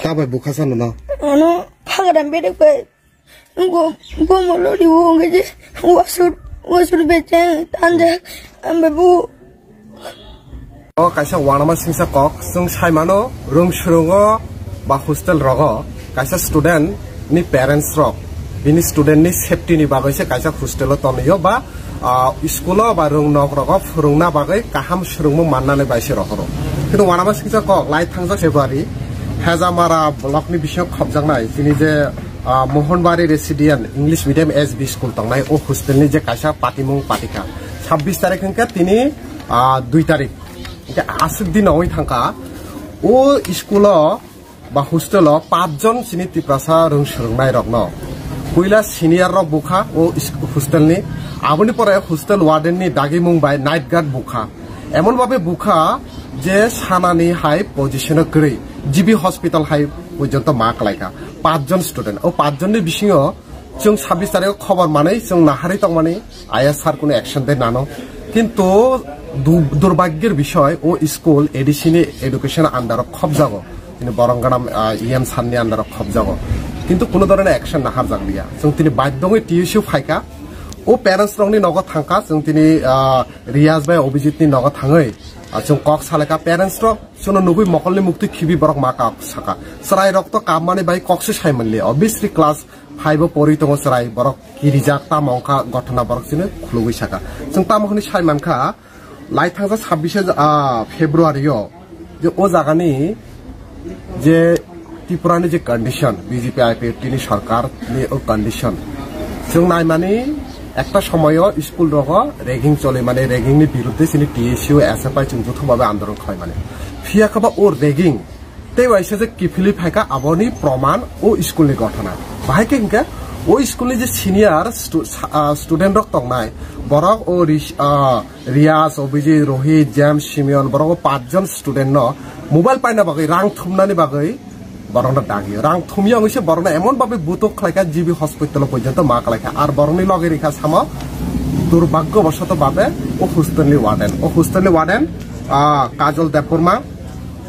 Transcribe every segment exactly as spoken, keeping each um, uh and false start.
Abai bukha sano no. Ano phagra bedek bai. Go, go molo di wo ngeje. Wasur, wasur becheng tanja. Ambe bu. O kaisa wanama singsa kok, chwng saimano, rung surungo ba hostel rogo kaisa student ni parents rok bini student ni safety ni bagwi se kaisa hostel o tonio ba, ah, school o ba rung nok rogo phurungna bagwi kaham surungmung mannani bai se rohoro. Kintu wanama singsa kok lai thangjak February Hejamara block ni bisingo khobjaknai chini je, ah, Mohanbari Resident English Medium S B school tongnai o hostel ni je kaisa patimung patikha. Sabbish tarik hwnkhe tini, ah, dui tarik. Hwnkhe aswk din ongwi thangkha o school o ba hostel o pachjon chini Tiprasa rung swrwngnai rokno. Puila senior rok bukha o is-, hostel ni. Aboni pore hostel warden ni dagimung bai night guard bukha. Emon babe bukha je sanani hai position o kwrwi G B hospital hai porjonto ma kwlaikha. Pachjon student. O pachjon ni bisingo chwng sabbish tarik o khobor manwi chwng naharwi tongmani I S sir kuno action de nano. Kintu du-, durbhagyor bishoy o school A D C ni education under o khobjago. Tini borong ganam, ah, E M sir ni under o khobjago. Kintu kuno dhoroner action naharjak liya. Chwng tini baidhyo wngwi T S U phaikha. O parents rokni nogo thangkha. Chwng tini, ah, Riyaz bai Abhijit ni nogo thangwi, ah, chwng kok salaikha parents rok. Chwngno nugwi mokolni muktwi khibi borok ma kok saka. Chwrai rok to kammani bai kok se sai manli. Obviously class five o pori tongo chwrai borok kirijak tamo wngkha ghotona borok chini khulugwi saka. Chwng tamo hwnwi sai mankha, lai thangjak sabbish, ah, February o je o jagani je Tripura ni je condition, B J P I P F T ni sarkar ni o condition chwng naimani ekta somoyo school rogo ragging choli mani, ragging ni birudde chini T S U S F I chwng jothok bhabe andolon khlai mani. Phiya khe ba o ragging tei waisa je kiphilwi phaikha aboni proman o school ni ghotona. Bahai khe hinkhe o school ni je senior stu-, sa-, ah, student rok tongnai borok o ris-, ah, Riyaz, Abhijit, Rohit, James, Simeon, borok o pachjon student no mobile paina bagwi, rang thumnani bagwi borokno dagio. Rang thumya wngwi se borokno emon babe butok khlaikha, G B hospital o porjonto ma khlaikha. Ar borokni loge rikha samo durbhagyo bosoto babe o hostel ni warden. O hostel ni warden, ah, Kajol Debbarma.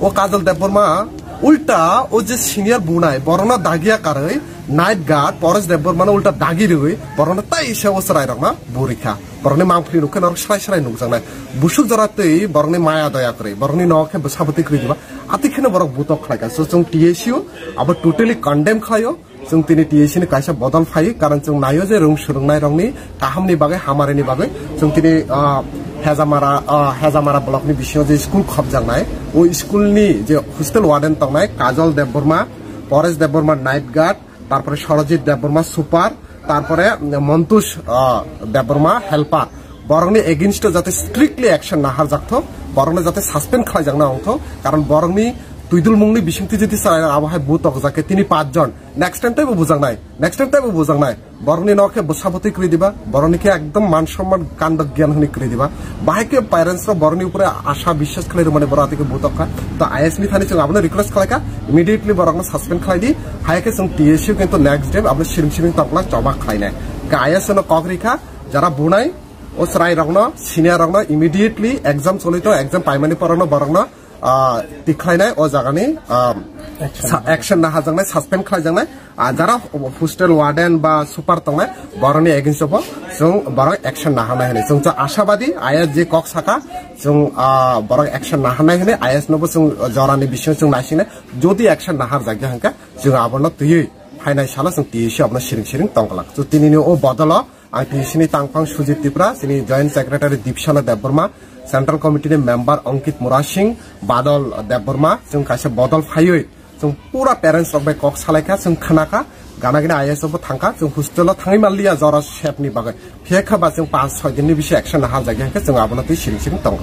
O Kajol Debbarma ulta o je senior bunai borokno dagiya karwi night guard Paresh Debbarma no ulta dagi rwi borokno tai se o chwrai rokno burikha. Borokni mangpili nukhe norok srai srai nukjaknai. Busuk jora twi borokni maya doya kwrwi. Borokni nok khe bwsa bwtwi kwrwi diba. Ati kheno borok butok khlaikha. So chwng T S U abo totally condemn khlaio. Chwng tini T S U ni kaisa bodol phai, karon chwng naio je rung swrwngnai rokni kahamni bagwi, hamarini bagwi. Chwng tini, ah, Hejamara, ah, Hejamara block ni bisingo je school khopjaknai, o school ni je hostel warden tongnai Kajol Debbarma, Paresh Debbarma night guard, tarpore Sorojit Debbarma super, tarpore Montosh, ah, Debbarma helper. Borokni against o jate strictly action naharjakthok, borokno jate suspend khlaijakna wngthok, karon borokni twidulmungni bisingtwi jodi chwrai abo hai butok jake tini pachjon, next time teibo bujaknai, next time teibo bujaknai. Borokni nok khe bwsa bwtwi kwrwi diba, borokni khe ekdom man somman kanda gyan hwnwi kwrwi diba. Bahai khe parents rok borokni upore asha biswas khlai rwmani borok atike butok kha. To I S ni thani chwng abono request khlaikha, immediately borokno suspend khlai di. Hai khe chwng T S U kintu next day abono siring siring tongla choba khlainai. Khe I S no kok rikha, jara bunai o chwrai rokno, senior rokno immediately exam choli to, exam paimani porokno borokno ah, tikhlainai o jagani, ah, action sa-, action naharjaknai, suspend khlaijaknai. Ah, jara hostel warden ba super tongnai, borokni against o bo chwng borok action naharnai hwnwi. Chwng cha ashabadi I S je kok saka, chwng, ah, borok action naharnai hwnwi I S nobo chwng jorani bisingo chwng naisingnai. Jodi action naharjakya hwnkhe chwng abono twiwi phainai salo chwng T S U abono siring siring tongglak. Chwng tinini o bodolo Ang T S U ni tangphang Sujit Tripura, chini Joint Secretary Dipsana Debbarma, Central Committee ni member Ankit Murasing, Badal Debbarma, chwng kaisa bodol phaiwi, chwng pura parents rok bai kok salaikha, chwng khnakha, gana gini I S o bo thangkha, chwng hostel o thangwi manliya jora sep ni bagwi. Phiya kha ba chwng panch soi din ni bisi action naharjakya hwnkhe chwng abono twi siring siring tongo.